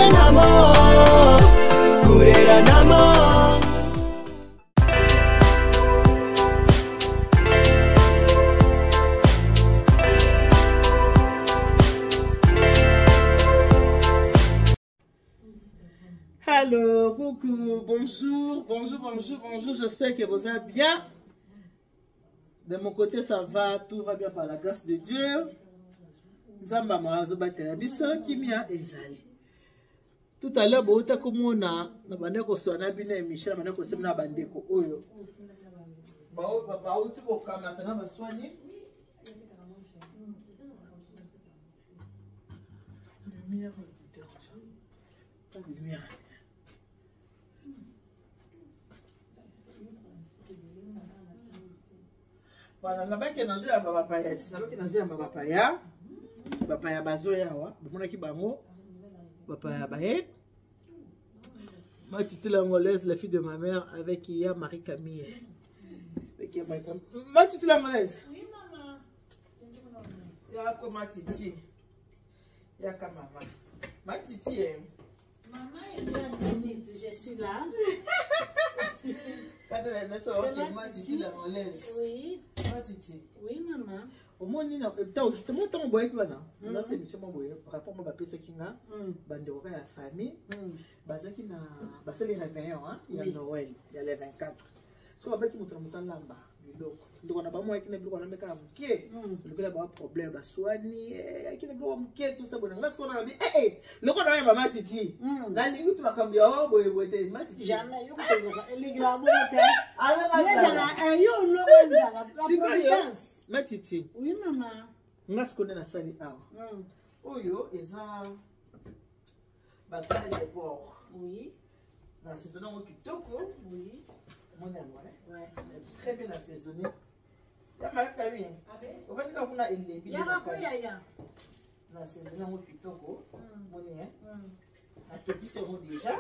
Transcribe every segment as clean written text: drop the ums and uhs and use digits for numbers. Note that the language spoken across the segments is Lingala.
Kureranamo, kureranamo. Hello, coucou, bonjour, bonjour, bonjour, bonjour, j'espère que vous allez bien. De mon côté, ça va, tout va bien par la grâce de Dieu. Nzamba mazobatela biso kimia ezali. Tout à l'heure, bouta komona na bande koswana bino émission na bande kosema na bandeko oyo. Bauti kokamata na baswani. Lumière lumière. Voilà, nabaki nazoyamba bapaya ti nabaki nazoyamba bapaya bapaya bazoya awa bomonaki bango bapaya baye matiti l'angolaise la fille de ma mère avec ya marie camille avec ya marie camille matiti l'angolaise oui maman yako matiti yaka mama matiti eh. Maman est minute, je suis là. Matiti l'angolaise Oui. Matiti. Oui, maman. omoni ntango ntango boyaki wana naza émission moko boye rapport mo bapesaki nga bandeko kaka ya famille bazalaki na basali réveillon ya noël ya le 24 so babaki moto na moto alamba biloko ndeko na bango ayaki na biloko alambi kaka moke lokola bawa problème baswani ayaki na biloko moke tusa boye nga sikoyo nalobi ee loko na yamba matiti nalingi kutu makambo ya oyo boye boye te matiti sikoyo matiti nga sikoyo nde nasali awa oyo eza bakale de port oui na assaisonné yango kitoko oui omoni yango très bien assaisonné ya makami ovandi kaka kuna elembi na assaisonné yango kitoko omoni natokisi yango déjà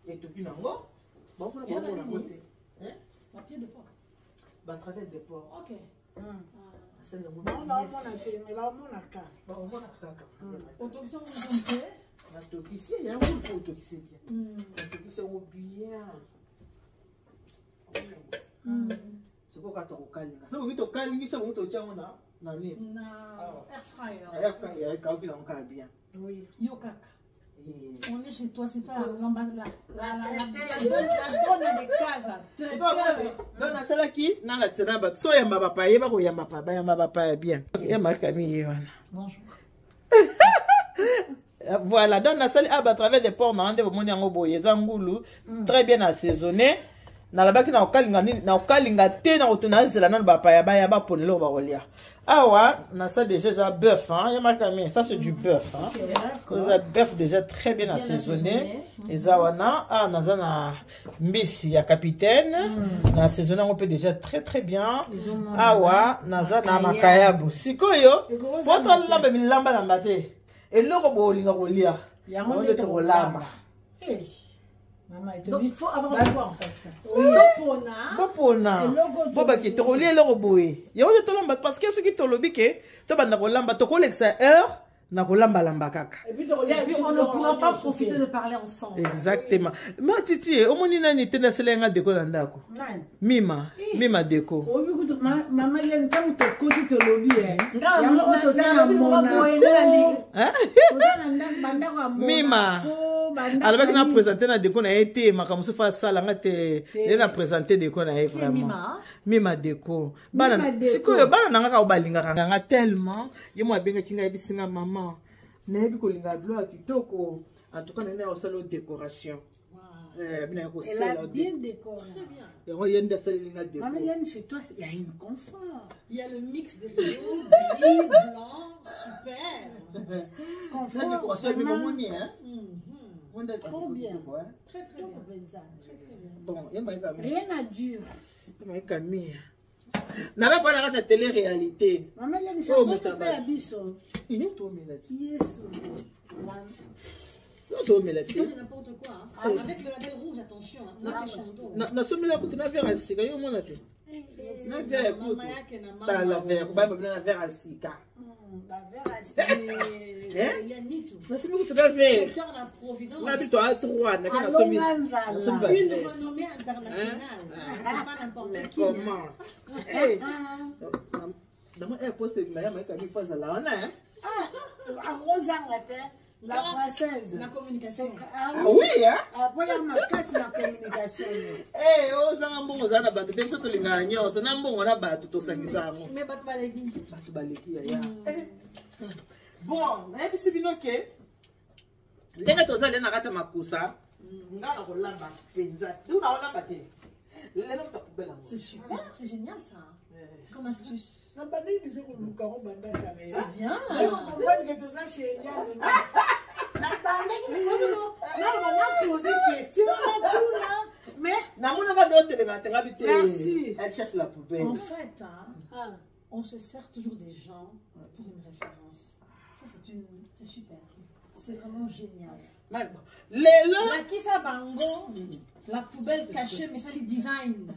etoki nango bakuna baomona yango te batravers de port ok asali yango baomona te mais baomonaka baomonaka kaka otokisi yango mpe natokisi yango mpo otokisi bien natokisi yango bien sikoyo kaka tokokalinga soki omi tokalingi soki omi totya yango na na nini na air fryer air fryer ekauki nango kaka bien oui yo kaka On est chez toi, c'est toi la, la, la, la, la, dona de casa. Donc, nasalaki nalatisa na bato so oyamba bapaya yeba koyamba pa bayamba bapaya bien ya makami ye wana bonjour voilà donc nasali awa batravers de port nanga nde bomoni yango boye eza ngulu très bien assaisonné nalobaki na kokalinga nini na kokalinga te na kotuna nzela nano bapaya baya bapona eloko bakolia awa nasali déjà eza bœuf hein ya makami ça c'est du bœuf hein eza bœuf déjà très bien assaisonné eza wana awa naza na mbisi ya capitaine na assaisonné yango mpe déjà très très bien awa naza na makayabu sikoyo po tolamba bilambalamba te eloko bolinga kolia yango nde tokolamba Donc, il faut avoir le choix en fait. Bopona. Bopona. Bobaki tokolia eloko boye. Yango nde tolamba parce que soki tolobi ke tobanda kolamba tokolekisa heure na kolambalamba kaka. Et puis, et puis on ne pourra pas profiter de parler ensemble. Exactement. Ma titi, omoni nani te nasala nga deko na ndako. Mima, mima deko. Obi kutu mama Lene ntango tokoti tolobi eh. Yango oyo toza na Monaco. Toza na bandako ya Monaco. Mima. Alobaki na présenter na deko na ye te makambo mosusu asala nga te ye na présenter deko na ye vraiment. Mima deko. Bana sikoyo bana na nga kaka balingaka nga tellement ye mo abengaki nga ayebisi nga mama nayebi kolinga biloko ya kitoko en tout cas nani akosala yo décoration bina ya kosala bien décoré yango ye nde asaleli nga déco Maman Yann, chez toi il y a une confort il y a le mix de bleu gris blanc super confort na décoration ebimi omoni hein Trop bien. Très très bien. Bon, ye mayeka rien à dire. Mayeka mia. Na ba bana kata télé réalité. Maman Yann, chez toi ya biso. Iyo to mela ti. Yesu. Yo to mela ti. C'est n'importe quoi. Hein. Avec le label rouge, attention. Na na somela kutu na verre asika yo mona te. Na verre kutu. Tala verre, ba ba na verre asika. Nasombi kutu na verre nga biso a 3 nake nasombi. Une renommée internationale, c'est pas n'importe qui. Comment nango air poste ebima ya mayeka mifo azala wana. Akozanga te, la française. La communication. Ah oui, hein? Apoya makasi na communication. Eh, ozanga mbongo, ozala na bato te. Biso tolingaka nyonso na mbongo na bato, tosangisa yango. Mais bato baleki. Bato baleki, yaya. Bon, nayebisi bino ke ndenge tozali na kati ya makusa, nga na kolamba mpenza te, na kolamba te lelo, moto akubela yango. C'est super, c'est génial, ça, comme astuce. Na bandeki biso koluka ngo banda kala. C'est bien. Comprendre que toza chez Elias. Na bandeki naloba, na pose question, natuna, mais Namonaka nde otelema te, ngabi te. Merci. Elle cherche la poubelle. En fait, hein, on se sert toujours des gens pour une référence. Ça, c'est super. C'est vraiment génial. Lelo Lakisa bango, la poubelle cachée, mais ça, les design.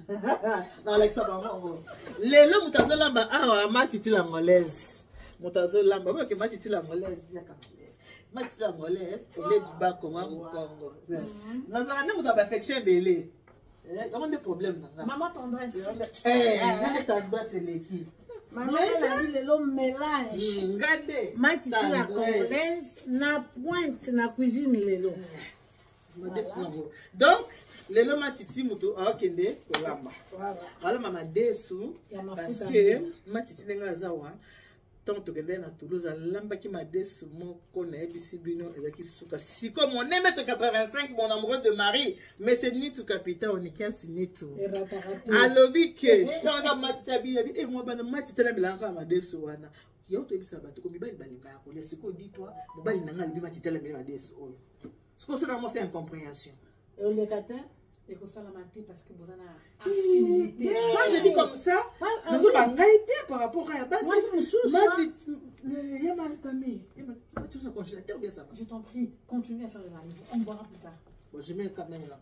Nalakisa bango lelo, moto azolamba awa, Matiti l'Angolaise. Moto azolamba oyoke, Matiti l'Angolaise, yaka Matiti l'Angolaise ole du Bakonga mokongo. Nazalaka nde moto ya baaffection ebele, yango nde problème na nga. Maman tendresse. Nga nde tendresse eleki. Mama nali lelo mélange. Nga nde Matiti la Congolaise na pointe na cuisine lelo. Madesu nango. Donc lelo Matiti moto aokende kolamba, alamba madesu. Ya mafuta. Parce que Matiti, ndenge aza wa, ntango tokendaki na Toulouse, alambaki madesu moko, nayebisi bino, ezalaki suka. Sikoyo mon 1m85, mon amoureux de Marie, mais c'est Nitu capita onikiansi Nitu. Erataka te. Alobi ke ntango Matiti abi abi e mwa bana Matiti alambelaka kaka madesu wana. Yango toyebisa bato ko mibali balingaka kolia. Sikoyo ditoi, mobali na ngai alobi Matiti alambeli madesu oyo. Sikoyo sona mwasi ya incompréhension. Oleka te. Ekosalama te parce que boza na affinité. Moi, je dis comme ça, Ah, nazoba ngai te par rapport à basi. Mwasi mosusu. Matiti ya Makami tu congélateur bien, ça va. Je t'en prie, continue à faire le live. On boira plus tard. Bon, je mets quand même la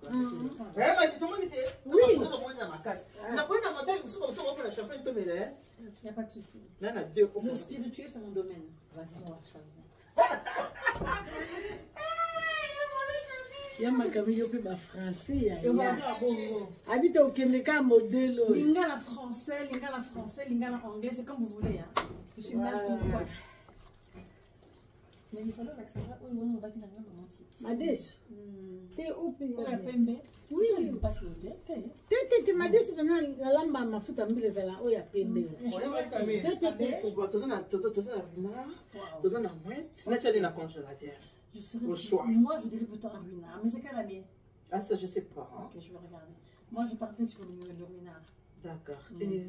eh Matiti, omoni te? Oui. Omoni na makasi nakoyi na modèle mosusu comme ça, okopona champagne tomela. Il n'y a pas de souci. Na na deux. Le spirituel, c'est mon domaine. Vas-y, on va choisir. Ya Makambi, yo mpe bafrançais ya Et on va faire bongo. abi te, okende ka modèle oyo. Lingala français, lingala français, lingala anglais, c'est comme vous voulez. Hein. Je suis Voilà. melting pot. Mais il faut que ça va. Oui, oui, on va dire maman. Madesu te ope. Pour la pembe. Oui. Oui, on passe au thé. Te te te, madesu mpena nalamba mafuta mbila, ezala oyo ya pembe. Te te te te. Bon, toza na ruinart, toza na mouette, natia na congélateur. Je serais Au choix. Moi, je dirais plutôt un ruinart. Mais c'est quelle année? Ah, ça, je sais pas, hein. Ok, je vais regarder. Moi, je partais sur le ruinart. D'accord. Et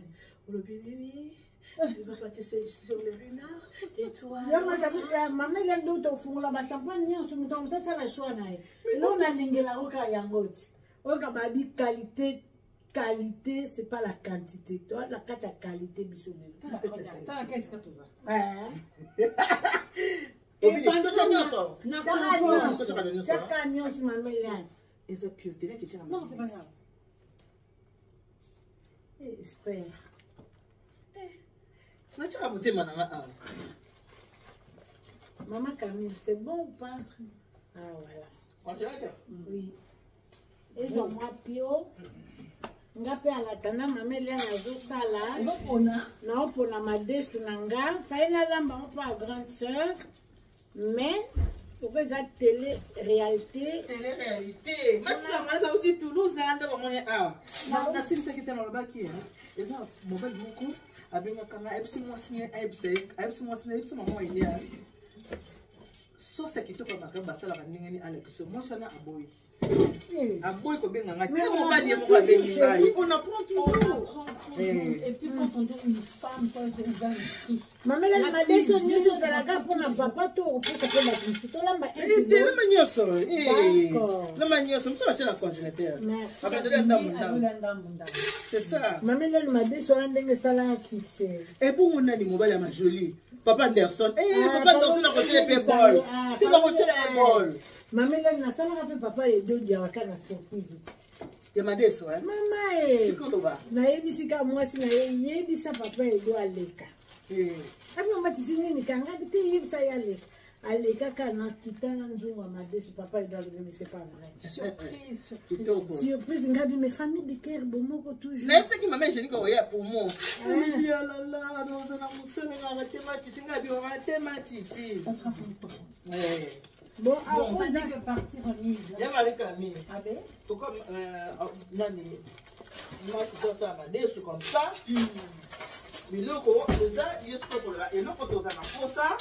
olobi nini? Il va partir sur le ruinart et toi? Ya Makambi, mama Eliane, nde tofungola bachampagne nyonso, moto moto asala choix na ye. Eloko nalingela oka yango ti oyoka babi qualité, qualité, c'est pas la quantité. To na kati ya qualité, biso lelo. T'as la caisse, tout ça. Obili, totia nyonso. Na Tiaka confort. nyonso, tiaka nyonso, mama Eliane. Eza pio te, naki tiaka. Non, c'est pas grave. Espère. Natiaka motema na nga awa. Maman Camille, c'est bon ou pas? Ah voilà. Congélateur. Oui, ezwa mwa pio. Nga mpe alatanda mama Eliane azosala. Ozopona. Naopona madesu na nga, fai nalamba ngo mpo ya grande sœur, mais oko eza télé réalité. Télé réalité. Matiti yango auti Toulouse, nde bamoni awa. Nasilisaki te, nalobaki eza mobali moko abengaka nga, ayebisi mwasi ne, ayebisi mwasi ne, ayebisi mama Elia sauce ya kitoko ya makambo basalaka ndenge nini, alakisi mwasi wana. Aboyi, aboyi kobenga nga ti mobali ye moko abengi ngai. On apprend On toujours. apprend toujours. Et puis quand on est une femme, quand on est ouvert d'esprit. Mama Eliane, madesu nyonso ezalaka mpona papa to opesa mpe bato mosusu tolamba? Te, lamba nyonso. D'accord. Lamba nyonso, mosusu batia na congélateur. Merci. Bakateli ndambu ndambu, c'est ça. Mama Eliane, madesu wana ndenge esala succès. Ebongo nani mobali ya Majoli, papa Anderson? Eh, Ah, papa Anderson akotiela mpe bol. Ah, Tina kotiela ye bol. Mama Eliane, nasalaka mpe papa Edodiawaka na surprise ti. Ya madeso, eh? Mama e. Tikoloba. Nayebisi ka mwasi na ye, yebisa papa Edo aleka. Abi mama titi nini kanga bi te yebisa ye aleka. Alekaka na kita na nzungu ya madesu papa edo alobi mais c'est pas vrai. Surprise, surprise. Surprise ngabi mais famille de cœur bomoko toujours. Nayebisaki mama Angélique oya pour moi. Alala, naza na mosala na rate matiti ngabi orate matiti. Ça sera pour une prochaine fois. Ouais. Bon, Bon, ça n'est que partie remise. Ya Marie Camille. Abe Pourquoi nani moi tosala madesu comme ça. Biloko eza yo soki okoloba eloko toza na posa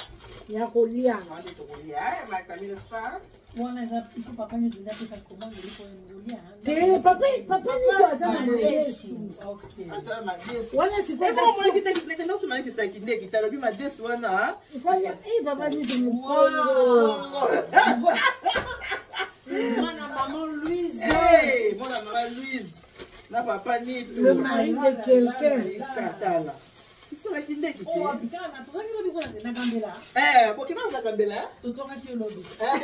ya kolia. wana tokolia Marie Camille, n'est-ce pas? wana eza il faut papa nyonso nde apesa commande eloko oyo ngolia. Te papa papa nito aza na madesu. Ok. Atala madesu. Wana sikoyo Eza omonaki te ndenge nyonso malekisaki nde kitalobi madesu wana. Fanya eh papa nito mokongo. Mwana maman Louise. Hey, mwana mama Louise na papa Nitu. Le mari de quelqu'un. Katala. Isalaki ndeki te. Oh, putain, tozalaki lobi kuna na Gambela. Eh, bokenda na Gambela? Totongaki yo lobi. Eh,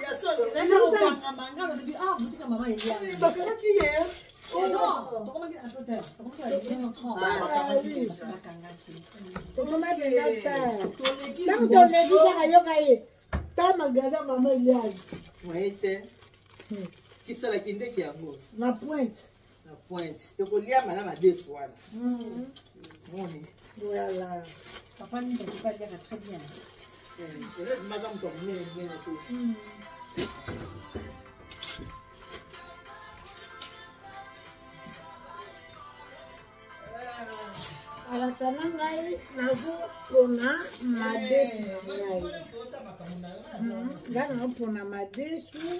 ya solo. Ezalaki kokangama nga nalobi ah botika mama Eliane. Bakangaki ye. Oh non, tokomaki un peu tard. Tokomaki na 19h30. Ah, bakangaki déjà. Bakangaki. Tokomaki na tard. Toleki Ntango toleki kaka yoka ye. Ta magasin mama Eliane. Moye te. Kisalaki ndeki yango. Na pointe. Na pointe. Ekoliama na madesu wana. Moni. Voilà. Papa Nito, tu vas dire très bien. Maza moto ya monene monene te. Alata na ngai nazopona madesu na ngai. Ngai nazopona madesu.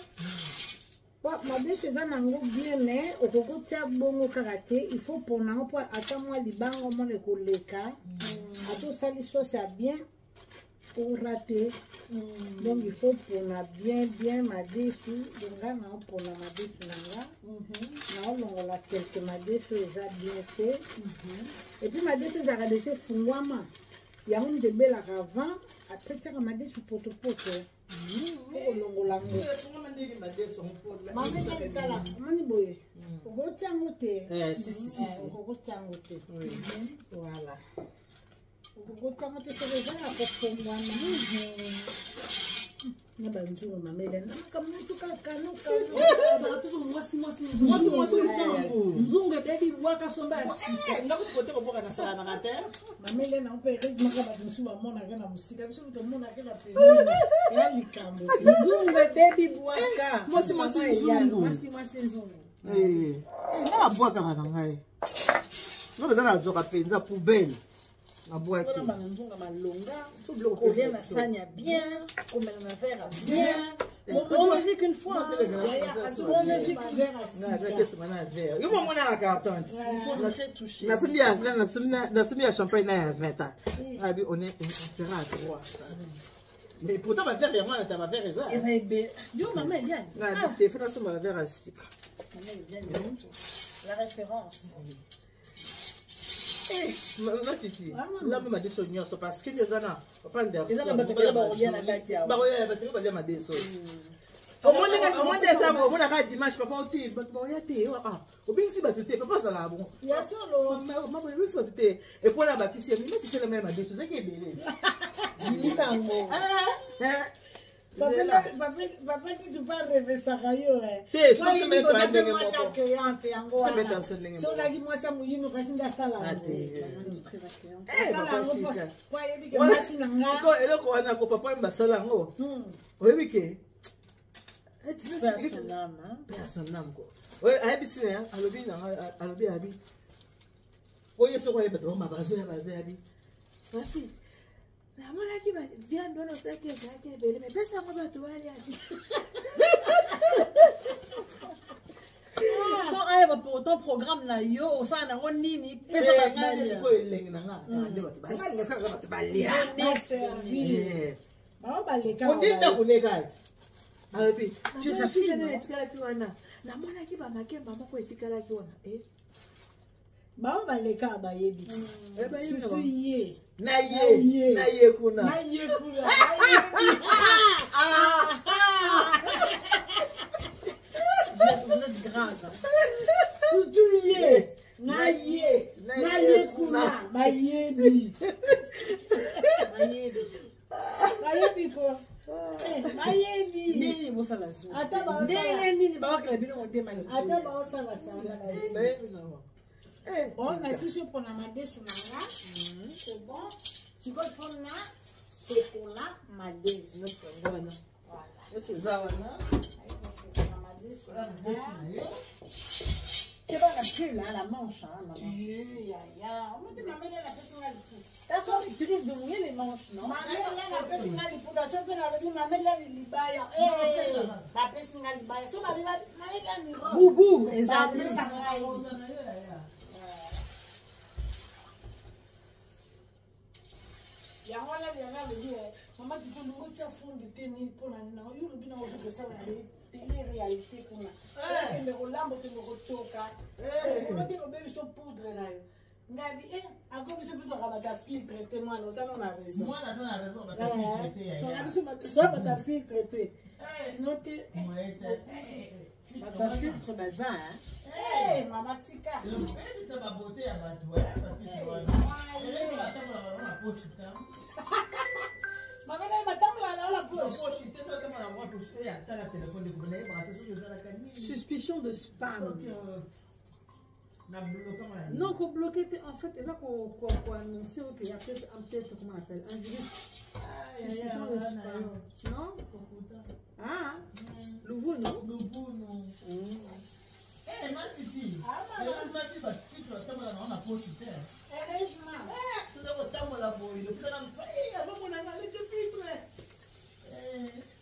Po madesu eza nango bien mais okoki kotia bongo kaka te, il faut pona yango po ata mwa libanga omona ekoleka. Ata osali sauce ya bien orate. Donc il faut pona bien bien madesu. Donc ngai naopona madesu na nga. Naolongola quelque madesu eza bien te. Et puis madesu ezalaka déjà efungwama. Yango moto ebelaka avant, après tiaka madesu potopoto. Po kolongola yango. Mama Eliane tala, omoni boye. Okotia yango te. Eh, si, si, si, si. Okotia yango te. Voilà. Okotia yango te soki eza ya kofongwana. Na banzungu mama Eliane. Na makambo nyonso kaka kano kano. Toujours mwasi mwasi Mwasi mwasi nzungu. Nzungu ebebi bwaka somba ya sika. Nga kutu kote koboka na salanaka te. Mama Eliane yango mpe heureusement kaka bato mosusu bamonaka na mosika biso moto omonaka na pembeni ya likambo te. Nzungu ebebi bwaka. Mwasi mwasi Mama Eliane, nzungu. Mwasi mwasi nzungu. Eh, nga nabwakaka na ngai. Nga mpenza nazwaka mpenza poubelle. Nabwaki. Mpona bana nzunga malonga. So biloko Kolia mpenza na sani ya bien, komela na verre ya bien. On ne vit qu'une fois. On ne vit qu'une nakesima na verre. Yo mwa na carton. Il faut le faire toucher. Nasombi ya 20, nasombi ya champagne na ya 20 ans. Abi on est on sera à trois. Mais pourtant ba verre yango na ba verre eza. Eza ebe. Yo mama Eliane. Na te fena somba ba verre ya sika. Mama Eliane. La référence. Eh, mama Titi, lamba madeso nyonso parce que eza na papa Anderson. Eza na bato ebele bakolia na kati awa. Bakolia bato balia madeso. Omoni eza bo, omonaka dimanche papa oti, bato bakoya te, ah, obengisi bato te, papa azalaka bongo. Ya solo. Mama obengisi bato te, epo na bakisi ya mima Titi elamba ya madeso, ezaki ebele. Bimisa yango. Papa Titu pa revesaka yo Te, soki omeka oza mpe ndenge mwasi moko. accueillante yango Soki wana omeka biso ndenge so moko. ozalaki mwasi ya moyimi kasi nde asala Ah, yango te. Très accueillante. Eh, asala papa yango tika. po ayebi ke Wana- mwasi na nga sikoyo eloko wana ko papa oyo basala yango oyebi ke Paix à son âme, hein. Paix à son âme, quoi. Ouais, ayebisi na ye, alobi na nga, alobi abi. Oyo soko oyeba to bazoya bazoya abi. Rafi, namonaki ba viande wana osalaki ezalaki ebele, mais pesa yango bato balia. Sans ayeba pour autant programme na yo osala nango nini pesa Eh, bato ngai nde balia. sikoyo elengi na nga, nde bato balia. Ngai nasalaka bato balia. baservir Eh. bao baleka Ondimi ndako ne kati. Alobi, Tu es sa fille, non? etikalaki wana. Namonaki bamakemba moko etikalaki wana. Eh. bao baleka bayebi Eh, bayebi na surtout bango. ye Na ye, na ye kuna. na ye kuna Vous êtes grave. hein. surtout ye Na ye, na ye kuna bayebi. bosala zuwa. Ata baosala- Ndenge nini baokela bino motema likolo. Ata baosala sala. Bon, nasisi mpona madesu na nga. C'est bon. Sikoyo faut na sokola madesu. Wana. Voilà. Nyonso eza wana. Ayi kosokola madesu na Madesu nga. na yo. Te bana pull, hein, la manche, hein, maman. Eh, yaya. Omote mama Eliane apesi nga liputa. T'as soif, tu risques de mouiller les manches, non? Mama Eliane apesi nga liputa. So mpe nalobi mama Eliane libaya. Eh, bapesi nga libaya. So babi mama Eliane robe. Boubou, ezali. Bapesa ngai. Oza na yo yaya. Yango wana liana alobi eh, mama titi olingi otia fundi te nini mpona nini nango yo olobi nango ozoki kosala na tele réalité kuna okende kolamba okende kotoka okolo te kobebi biso poudre na yo ngabi e ako biso mpe toka bata filtre te mwana oza no na raison. Mwana aza na raison, bato filtre te yaya. Toka biso bato soa bata filtre te sino te. Moyen te. Eh, Bata filtre baza, hein. Eh, mama tika. Oyebisa babote ya bato bafiltre wana. Eleki batambola bango na poche te. Mama nani batambola na la poche. Poche te, so otambola bango na poche oyo atala telefone ndeko nayebaka te soki ezalaka nini. Suspicion de spam. Soki, na blokama na Non, qu'on bloquer, en fait, et là qu'on annoncer qu'il y a peut-être, comment on appelle, un virus. Suspicion de spam. Non? Ah, Louveau, non? Lubunu. Eh, matiti. Matiti bafiltre batambola bango na poche te. Heureusement. Toza kotambola boye lopesana azomonanga lece filtre.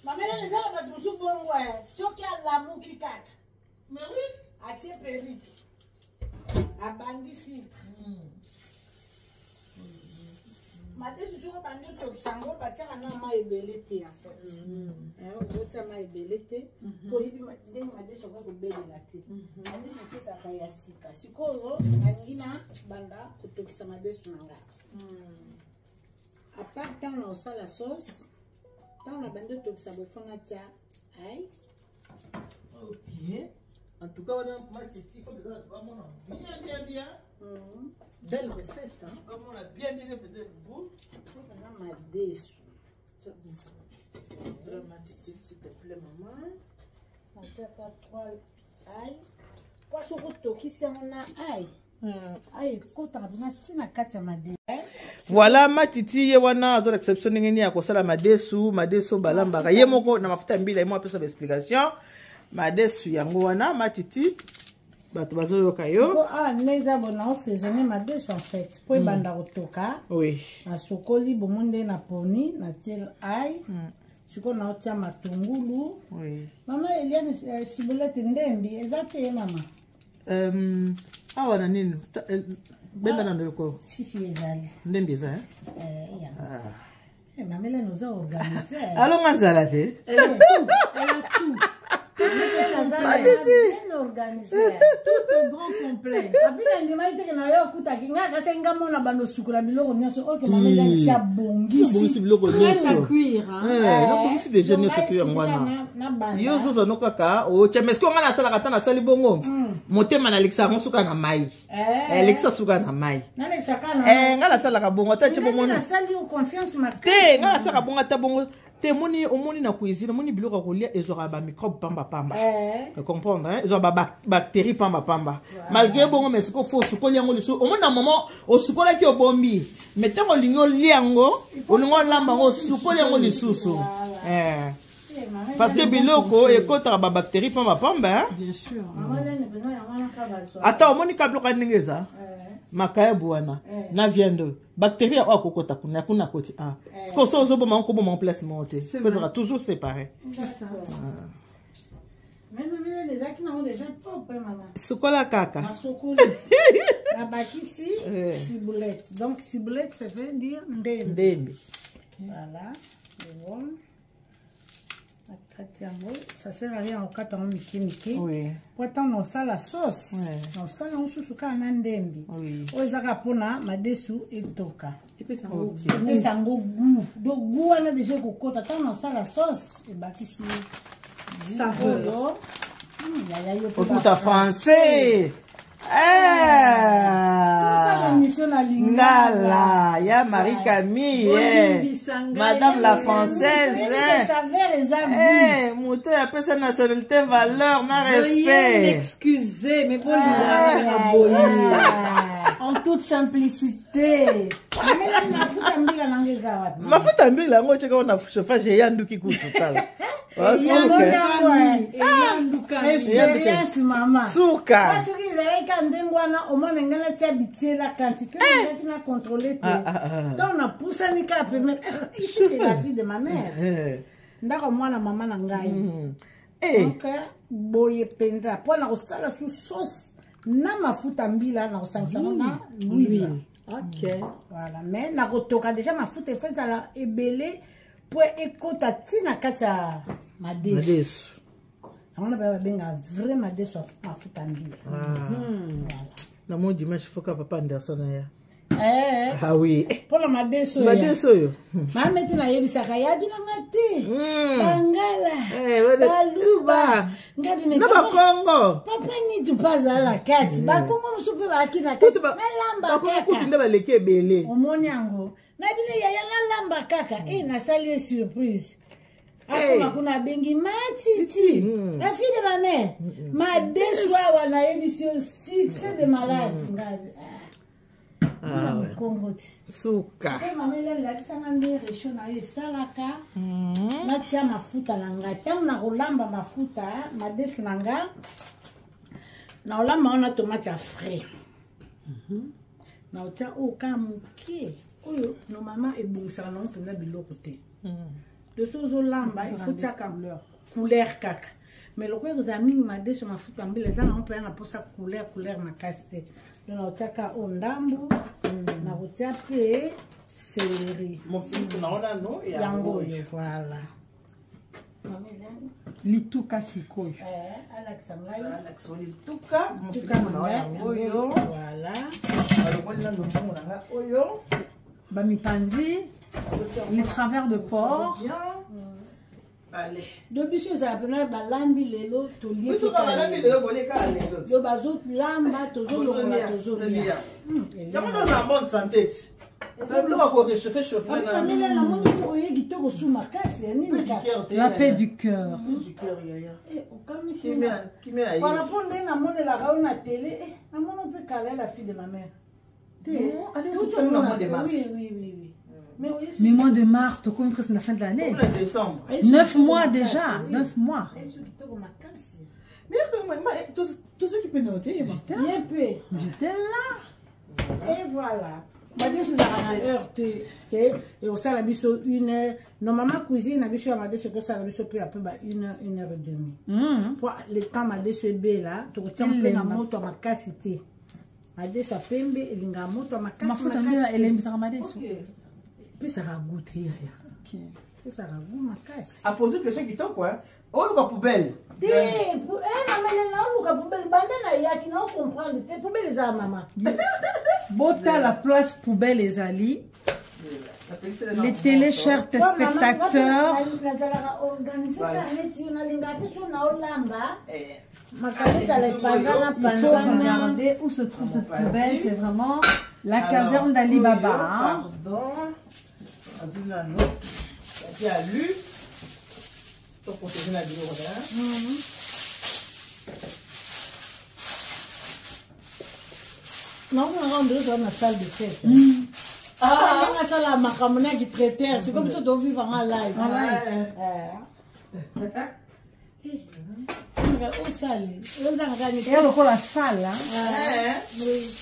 Mama nani eza na bato mosusu bongo eh, soki alamuki kaka Mais oui. atie perruque abandi filtre madesu soki obandi otokisa yango batiaka na mai ebele te en fait. Okotia mai ebele te po oyebi ndenge madesu okoki kobelela te. Madesu mosusu ezalaka ya sika. Sikoyo nalingi na banda kotokisa madesu na ngai à part ntango na kosala sauce. Ntango na bandi otokisa boye faut natia ai. Ok. En tout cas, wana matiti faut besoin bamona bien bien bien. Belle recette, hein? Bamona bien bien peut-être bout. Eza madesu. Vraiment, Titi, s'il te plaît, maman. Natiaka 3 ai po soki otokisi yango na ai ai ekotaka mpena ntina kati ya madesu. Voilà, matiti ye wana azolakisa biso ndenge nini ya kosala madesu. Madesu balambaka ye moko na mafuta ya mbila. Ye moko apesa baexplication. Madesu yango wana, matiti, bato bazoyoka yo. Siko awa nde eza bo na osaisonne madesu en fait po ebanda kotoka. Nasokoli bomo nde na poni natie ai. Sikoyo naotia matungulu. Mama Eliane, ciboulette ndembi eza te ye mama? Awa na nini benda na ndeko. Sisi ezali. Ndembi eza, eh? Eh, ya. Eh, mama Eliane oza organise. Alonga nzala te. Elle a tout. Elle a tout. Bien organisé. Tout au grand complet. Api na ndimaki teke na yo okutaki ngai kasi nga mona bando osukola biloko nyonso oyo mama Eliane si abongisi. Obongisi biloko Rien à nyonso. cuire, hein? Eh, nabongisi deja nyonso to yango wana. Yo ozozwa no kaka otya. Mais soki nga nasalaka ata nasali bongo motema nalekisa yango suka na mai. Elekisa suka na mai. Nalekisaka. Eh, nga nasalaka bongo ata tie bongo. Nasali yo confiance makasi. Te, nga nasalaka bongo ata bongo te. Omoni, omoni na cuisine, omoni biloko ya kolia ezwaka bamicrobe pambapamba. Comprendre, hein? Ezwaka babactérie pambapamba malgré bongo. Mais sikoyo faut osukoli yango lisusu. Omoni na moment osukolaki obombi, mais ntango olingi olia yango, olingi olamba yango, osukoli yango lisusu. Eh. Parce que biloko ekotaka babactérie pambapamba, hein? Bien sûr. Mama Eliane mpena yango wana ka bazwa. Ata omoni ka biloko ya ndenge eza makayabu wana na viande oyo, bactérie oyo akokota kuna kuna akoti a sikoyo so ozoboma yango koboma place moko te. Faut ezalaka toujours séparé. C'est ça. Mais mama Eliane ezalaki nango déjà propre, mama. Sukola kaka. Nasokoli nabakisi ciboulette. Donc ciboulette, ça veut dire ndembi. Ndembi. Voilà, c'est bon. Nakati yango, ça sert à rien okata yango mike mike po ntango osala sauce osala yango susu kaka na ndembi. Oyo eza kaka mpona madesu etoka. Epesa yango. Epesa yango goût. Donc goût wana déjà ekokota ntango nasala sauce ebakisi Saveur. oyo. Yaya yo mpe. Okuta français. Tosala mission na Lingala lingala. Ya Marie Camille, eh. Bolimbisa ngai. Madame la française, eh. Saveur eza goût. Eh, moto. Moto oyo apesa nationalité valeur na Veuillez respect. m'excuser, mais bolingaka boye. En toute simplicité. Amela mafuta mbila nanga eza wapi? Mafuta mbila yango otyeka wana chauffage eyanduki kutu tala. Yango Eyandukami, eyandukami. Experience mama. Suka. Soki ezalaki kaka ndenge wana, omona ngai natia bitiela quantité nangaki na contrôle te. Ah, ah, ah. Donc napusani kaka pembeni. Eh, ici c'est la vie de ma mère. Eh. Ndako mwana mama na ngai. Eh. Donc boye mpenza mpo na kosala su sauce na mafuta mbila na kosangisa yango na l'huile. Ok. Voilà, mais nakotoka déjà mafuta efo ezala ebele mpo ekota ntina kati ya madesu. Madesu. Yango na babengaka vrai madesu ya mafuta mbila. Voilà. Na mon dimanche foka papa Anderson aya. Eh, Ah oui. mpona madesu oyo. Madesu oyo. Mama ete nayebisaka yabinanga te bangala, Eh, baluba, ngabi Na bakongo. Papa nitu mpe azala na kati, bakongo mosusu mpe baaki na kati. Kutu Nalamba bakongo kutu kaka nde baleki ebele. Omoni yango na bino yaya, nalamba kaka e nasali ye surprise. Hey. Akoma kuna abengi matiti, la fille de ma mère, madesu awa nayebisi yo, succès de malade ngabi. Ah, ouais. Kongo ti. Suka. Mpe mama Elani lakisanga nde réchaud na yo esalaka. Natia mafuta na ngai ntango nakolamba mafuta madesu na nga, nakolamba wana tomate ya frais, naotia oyo kaka moke. Oyo normalement ebongisaka nango mpenza biloko te. Doso ozolamba, il faut tiaka couleur kaka, mais lokola ekozala mingi madeso mafuta mbila eza nango mpenza na mposa couleur couleur makasi te. Donc naotiaka oyo ndambu, nakotia mpe céleri. Mofinuku na wana no. Yango oyo, voilà. Mama Elani, Lituka sikoyo. eh, alakisa ngai. Alakisa lituka. Lituka Mofinuku na na ngai, yango oyo. Voilà. Balongoli nano mbongo na nga oyo. Bamipanzi, les travers de porc. Bien. Allez. Do biso ezala mpena balambi lelo, tolie. Biso kaka balambi lelo, bolie kaka lelo. Yo bazolamba, tozolongola. Tozolia, Tozolia. tozolia. Yango nde oza en bonne santé ti. Biloko ya koréchauffe chauffe na Amela namoni oye kitoko su makasi ya nini Paix du kaka. cœur te. La paix du cœur. Paix du cœur yaya. Eh, okamisi Kimia kimia ya par Yesu. rapport ndenge namonelaka yo na télé, eh, namona mpe kala la fille de ma mère te. Non, allez, Tout tout le au mois de mars. Oui. Mais oye Mais mois de mars, tokomi presque la fin de l'année. Comme le décembre. 9 mois déjà. 9 mois. Oye kitoko makasi. Mais tozoki mpe na oteyema. Ye mpe. J'étais là. Et voilà, madesu ezalaka na heure te te, ekosala biso une heure normalement. Cuisine na biso ya madesu ekosala biso mpe ape ba une heure, une heure et demie, po le temps madesu ebela, tokotia mpe na Elemba. moto ya makasi te. Madesu ya pembe elingaka moto ya makasi Mafuta makasi mbila te. elembisaka madesu. Epesaka goût te yaya. Ok. Epesaka goût makasi. Apose question kitoko hein. Oyo poubelle. Te, mamele, naoluka poubelle banda nayaki, naocomprendre te poubelle ezala mama. Bota la place poubelle ezali. Les télé, chers téléspectateurs. Nazalaka organise ka neti yo nalingaka te so naolamba makala ezala epanzana Il faut panzana. regarder où se trouve cette poubelle. C'est vraiment la caserne d'Ali Baba, hein. Pardon. Azwi nano. Ati alu. Toprotege na biloko na. Naomonaka ondire ezala na salle de fête ndenge asala makambo naki traiteur. C'est comme so tovivre nga live. Osale ozangaka ni. Et lokola salle, hein. Oui.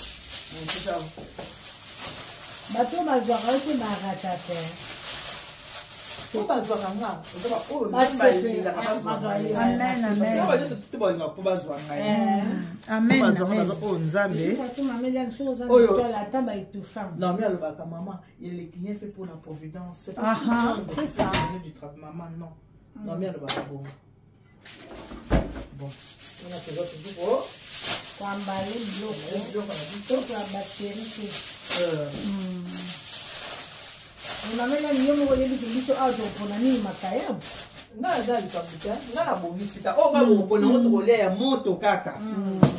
Bato bazwaka yo te, barata te. Po bazwaka nga. Ozoba oyo Basepela. balingaka bazwa ngai. Amen, amen. Bango nyonso te balingaka mpo bazwa ngai. Amen. Bazwanga Amen. naza oyo Nzambe. Oyo ata baétouffant. Non, mais alobaka maman, il y a les clients fait pour la providence. C'est pas Ah, ah, pour c'est ça. du travail. Maman, non. Non, mais alobaka bon. Bon. On a toujours toujours. Kwambale biloko Biloko na biso. biloko ya bactérie te. Euh, Mamelani, yo moko oyebi ke biso awa tokopona nini makayabo. Nga naza likambo te, nga nabongisi ka oyo kaka bokopona ngo, tokolia ya moto kaka.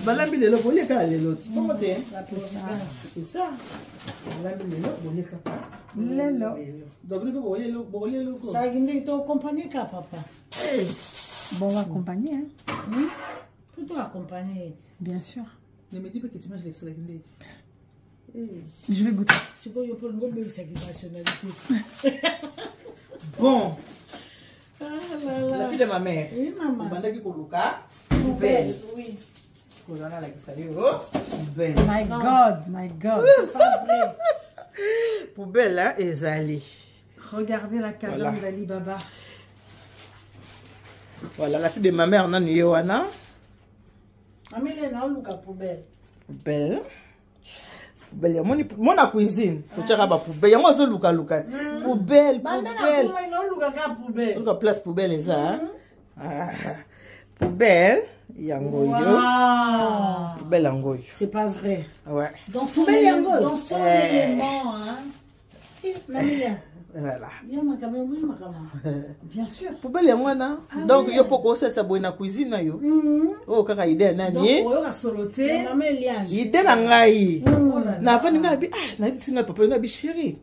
Balambi lelo, bolie kaka lelo ti bongo te. La providence. C'est ça, balambi lelo, bolie kaka Lelo. Donc bino mpe bokolia eloko. Osalaki ndenge tokokompane ka papa. Eh, Bon, on va accompagner. Hein. Oui. Faut accompagner. Bien sûr. Ne me dis pas que tu manges l'extrait. Je vais goûter. C'est quoi, yo, pour le goût, c'est nationalité. Bon. Ah là là. La fille de ma mère. Oui, maman. Obandaki koluka. Poubelle. Oui. Kozana lakisa yo. Poubelle. My God, my God. C'est pas vrai. Poubelle, hein, ezali. Regardez la caserne Voilà. d'Ali Baba. Voilà, la fille de ma mère nanu ye wana. Mama Hélène, aoluka poubelle. Poubelle. Poubelle yamoni mona cuisine. Totiaka ba poubelle. Yango azolukaluka. Poubelle, Banda na poubelle. kuma ina oluka ka poubelle. Luka place poubelle eza. hein? Ah, poubelle yango yo. Wow. Poubelle yango yo. C'est pas vrai. Ouais. Dans son, Poubelle yango. dans son Eh. élément, hein. Eh, Mama Hélène. Voilà. Ya makambo, ya makambo. Bien sûr. Poubelle yango wana. Donc yo poko osalisa boye na cuisine na yo. Oyo kaka idée ya Donc, nani ye? oyo rasoloté. Mama Eliane. Idée na ngai. Oh là là. Navandi ngai abi ah nayebisi ngai papa ngai abi chéri.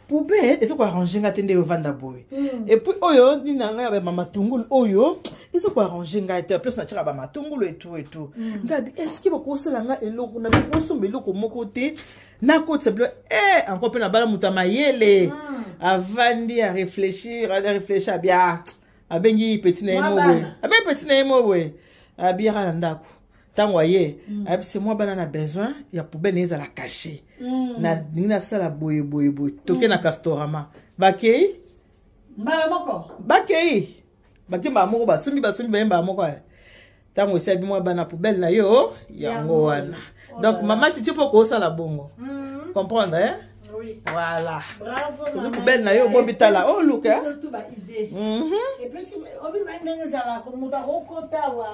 Poubelle eza koarrange ngai te nde ovanda boye. Et puis oyo nini na ngai ba matungulu oyo eza koarrange ngai te. En plus natiaka ba matungulu et tout et tout. Ngai abi est-ce que bakosala ngai eloko na bakosomba eloko moko te nakotisa bilo eh encore mpe nabala moto ya mayele. Avandi a réfléchir, a réfléchir abi ah abengi petit na ye Mwa mo boye. bana. Abengi petit na ye mo boye. Abiyaka na ndako. Ntango aye ayebisi mwa bana na besoin ya poubelle na ye ezala caché. Nalingi nasala boye boye boye toke na castorama bakei Mbala moko. bakei bakei mbala moko basombi basombi baye mbala moko ntango esi abi mwa bana poubelle na yo yango wana. Donc mama titi mpo koosala bongo comprendre hein? Oui. Voilà. Bravo, Ozo mama. poubelle na yo obombi tala oluka. Surtout ba idée. Et puis, si- obima ndenge ezalaka moto akokota awa.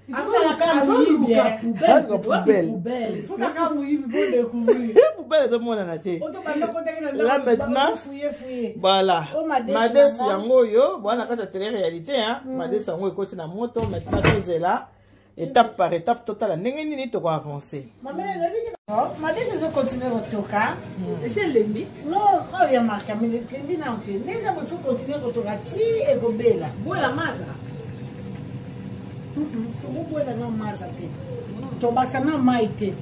Il faut Azoluka kaka moyibi, azoluka eh. poubelle. Azoluka poubelle. Poubelle. Il faut kaka moyibi po découvrir. Poubelle ezomonana te. Oto banda okotaki na Là, ndako, maintenant, fouiller, fouiller. Voilà. Oh, madesu Madesu yango. yango oyo bwana kati ya télé réalité hein. Madesu yango ekoti na moto maintenant tozela étape par étape totala ndenge nini toko avancer. Mama Hélène, oyebi ke- madesu ezocontinue kotoka. Esi elembi. Non, oyo ya makambo elembi nano te. Nde eza boye, faut continue kotoka ti ekobela. Bola maza. Sokobwela na maza te. Tobakisa na mai te.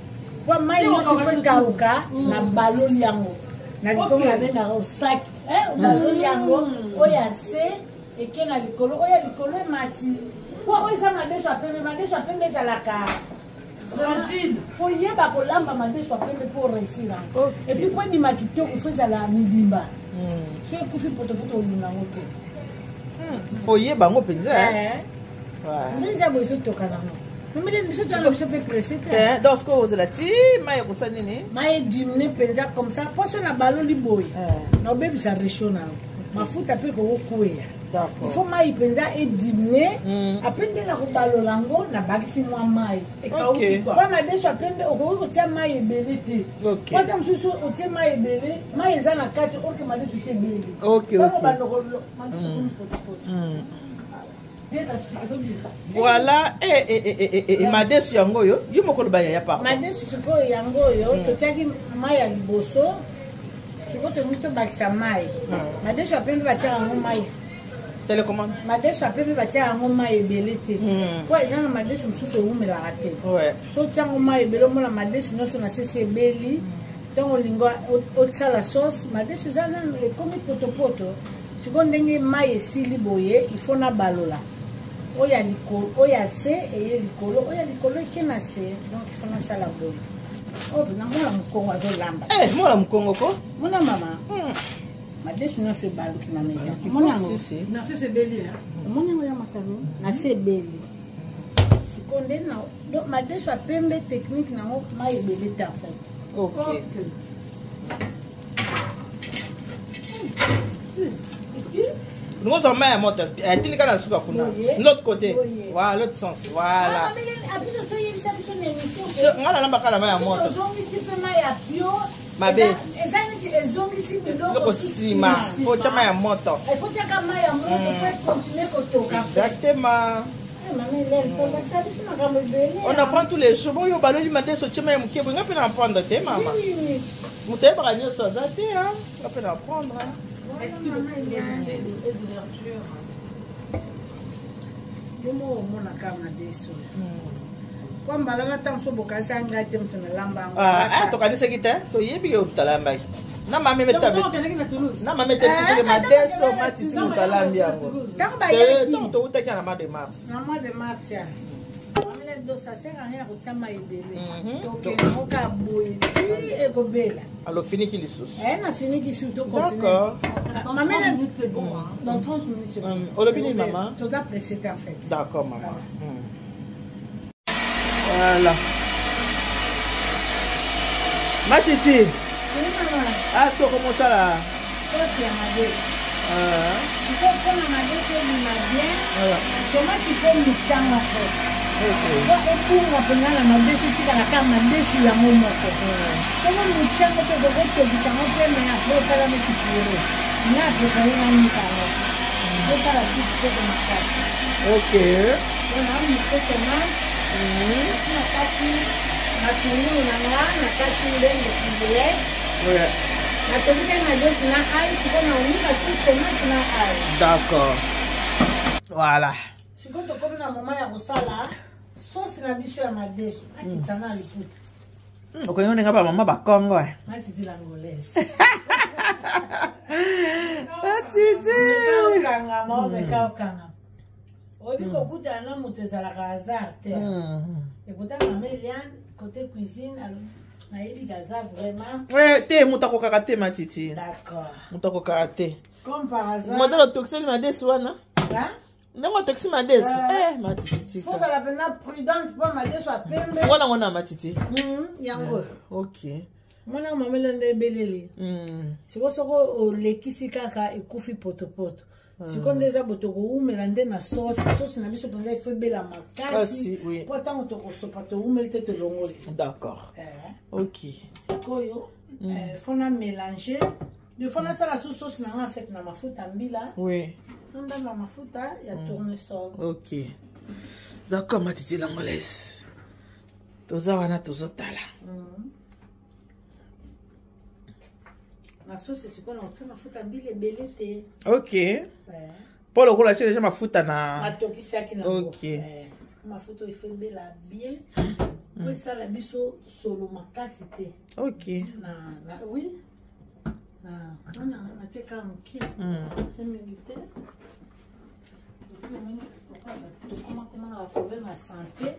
Po mai Ti nyonso okauka ifo ekauka na baloli yango. Na likolo Ok. babengaka osaki. Baloli yango oyo ya se eke na likolo, oyo ya likolo emati. Po oyo eza madesu ya pembe, madesu ya pembe ezalaka Tranquille. fo yeba kolamba madesu ya pembe mpo réussir yango. Ok. Et puis po ebima kitoko fo ezala mibimba. So ekufi potopoto olinga yango te. Faut yeba yango mpenza. hein. Ouais. Nde eza boye ezotoka nango. Mimile biso toyana biso mpe presse te. Eh, donc sikoyo ozela ti mai ekosala nini? Mai edimine mpenza comme ça mposo na baloli boye Eh. na obebisa réchaud na yo mafuta mpe kokokweya. D'accord. Il faut mai mpenza edimine apres nde na kobalola yango nabakisi mwa mai. Ekauki Ok. quoi. Mpo madesu ya pembe okoki kotia mai ebele te. Ok. Po ata mosusu otie mai ebele, mai eza na kati oke madesu esi ebele. Ok, Ntango ok. banda madesu ekomi potopoto. Voilà, eh eh eh eh eh, eh madesu yango oyo, yo moko loba yaya pardon. Madesu sikoyo yango oyo totiaki mai ya liboso, sikoyo tolingi tobakisa mai. Madesu ya pembe batiaka yango mai. Télécommande. Madesu ya pembe batiaka yango mai ebele te po eza na madesu mosusu ewumelaka te. Ouais. So otia yango mai ebele omona madesu nyonso na sesi ebeli. Ntango olingi osala sauce, madesu eza nanu ekomi potopoto. Sikoyo ndenge mai esili boye, il faut nabalola oyo ya likolo, oyo ya se eye likolo, oyo ya likolo eke na se. Donc il faut nasala boye. Oyo na mwana mokongo azolamba. Eh, mwana mokongo ko? Mona mama, madesu nyonso ebaluki mamela. Omoni yango? Si si. Na sese ebeli hein. Omoni yango ya makami na se ebeli. Sikoyo nde na donc madesu ya pembe technique nango mai ebele te en fait. Ok. Ok. Nous avons mai ya moto, eh, tindika na suka kuna. Boye. L'autre côté. Boye. Voilà, l'autre sens. Voilà. Abiso toyebisa biso na émission. So, nga nalambaka na mai ya moto. Tozongisi mpe mai ya pio. Mabe. Eza neti ezongisi biloko Biloko nsima. Faut tia mai ya moto. Il faut tiaka mai ya moto po econtinue kotoka. Exactement. Eh, mama Hélène, tolakisa biso makambo ebele. On apprend tous les jours. Boyo baloli madeso tia mai ya moke boye. Nga mpe na apprendre te mama. Oui, oui, oui. Moto ayebaka nyonso aza te hein. Nga mpe na apprendre. hein. Esprit de curiosité et d'ouverture. Yo moko omonaka madeso. Kwa mbala na ntango so bokanisi ngai te moto nalamba yango. Ah, ah, tokanisaki te toyebi yo moto alambaki na mame na mame te Eh, madeso matiti moto alambi yango Ntango bayaki. ntango towutaki na mois de mars. Na mois de mars ya. Mamela do ça sert à rien kotia mai ebele. Tokende yango kaka boye ti ekobela. Alors finiki lisusu. Eh, nafiniki su to continue. D'accord. Dans Mamela 30 minutes, c'est bon. Hein. Dans 30 minutes, c'est bon. Olobi nini, maman? Toza pressé te en fait. D'accord, maman. Voilà. Matiti, Oui, maman. ah, est-ce qu'on commence à la. Sauce ya madeso. Ah, Sikoyo mpona madeso ebima bien, voilà. tomate il faut mixe yango en fait. Ok. Po ebunga mpenza na madesu etikala kaka madesu yango moko. Soki omixe yango te okokotobisa yango mpe mais après osala neti purée. Nga préféré nanika yango. Osala ti kitoko makasi. Ok. Mpona mixe tomate, esi na kati matungulu na nga, na kati ndenge ciboulette. Ouais. Natobisaki madesu na ail, sikoyo naonika su tomate na ail. D'accord. Voilà. Sikoyo tokomi na moment ya kosala sauce na biso ya madesu. Nakitisa na liputa. Okoki ndenge ba mama bakongo. eh. Matiti l'angolaise. Matiti. Meka okangama, omeka okangama. Oyebi kokutana na moto ezalaka hasard te. Ekutana mama Eliane côté cuisine, alobi nayebi kaza vraiment. Eh, te moto akokaka te matiti. D'accord. Moto akokaka te. Comme par hasard. Modèle otokiseli madesu wana. Hein? Ndenge otokisi madesu. Ah. Eh, matiti Faut tika. ozala mpenza prudente mpo madesu apembe. Wana ngo na matiti. Yango. Ok. Mwana mama Eliane nde ebeleli. Sikoyo soko olekisi kaka ekufi potopoto. Sikoyo nde eza boye tokowumela nde na sauce. Sauce na biso mpenza ifo ebela makasi. Kasi, oui. Mpo ntango tokosopa towumeli te tolongoli. D'accord. Eh, Ok. sikoyo fo na mélange. De fo nasala su sauce na nga en fait na mafuta mbila. Oui. Nandamba mafuta ya tournesol. Ok. D'accord, matiti l'angolaise. Toza wana tozotala. Na sauce sikoyo nakotia mafuta mbila ebele te. Ok. Eh. Mpo lokola atie deja mafuta na. Matokisaki nango. Ok. Eh, mafuta oyo ifo ebela bien po esala biso solo makasi te. Ok. Na oui na wana natie kaka moke. Tie mingi te. Tokomakoma na baproblème ya santé.